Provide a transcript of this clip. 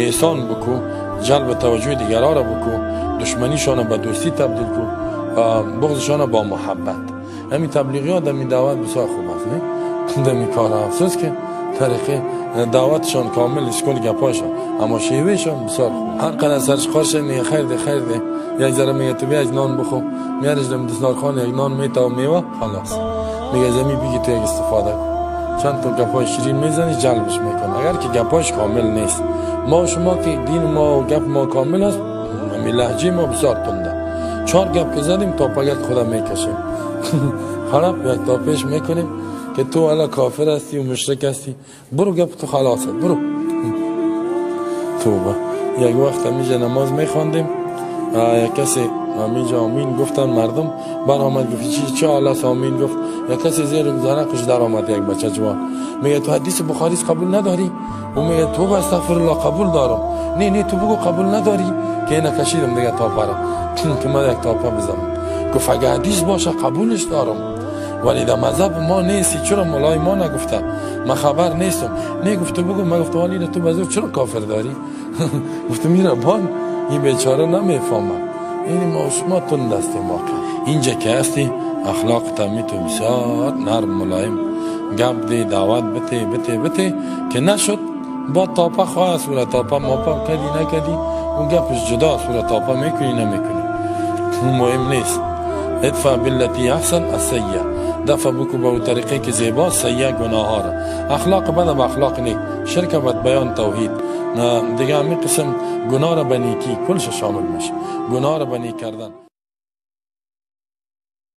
احسان بکو، جلب توجه دیگران را بکو، دشمنیشان به دوستی تبدیل کو، بغضشان با محبت. همین تبلیغی ها دمی دعوت بسیار خوب است، نه دمی کار. افسوس که طریقه دعوتشان کامل اسکول گپاشان، اما شیوهشان بسیار خوب. هر قدر سرش قارشه میگه خیر ده خیر ده، یک ذره میگه تو بیا یک نان بخو، میارش دم دسترخوان یک نان میتا و میوه، خلاص میگه زمین بگی تو یک استفاده کن. چند تا گپای شیرین میزنی جلبش میکنه. اگر که گپاش کامل نیست، ما و شما که دین ما و گپ ما کامل است، لهجه ما بسیار تنده، 4 گپ که زدیم تا پگت خدا میکشیم خراب یک تا پیش میکنیم که تو حالا کافر هستی و مشرک هستی، برو گپ تو خلاصه برو. توبه. یک وقت همیشه نماز میخواندیم، یک کسی همیشه آمین گفتن مردم برآمد گفت چی چه حالا آمین گفت، یک کسی زیر زرقش در آمد، یک بچه جوان میگه تو حدیث بخاری قبول نداری؟ او میگه توبه استغفر الله قبول دارم. نه نه تو بگو قبول نداری که اینا کشیدم دیگه تاپه را که من یک تاپه بزنم. گفت اگه حدیث باشه قبولش دارم، ولی در مذهب ما نیستی، چرا مولای ما نگفته؟ من خبر نیستم. نه گفت بگو. من گفتم ولی تو بزرگ چرا کافر داری؟ گفت میره بان این بیچاره نمیفهمه. این ما شما تند هستیم واقعا. اینجا که هستی اخلاق تمی تو بسیار نرم ملایم، گپ دی دعوت بته بته بته که نشد با تاپه خواه صورت تاپه ماپه کدی نکدی، اون گپش جدا، صورت تاپه میکنی نمیکنی مهم نیست. ادفع بالتي احسن السیئه، دفع بکو به طریقه که زیبا سیئه گناه ها را، اخلاق بد به اخلاق نیک، شرک بد بیان توحید، دیگه همین قسم گناه را به نیکی کلش شامل میشه، گناه را به نیک کردن.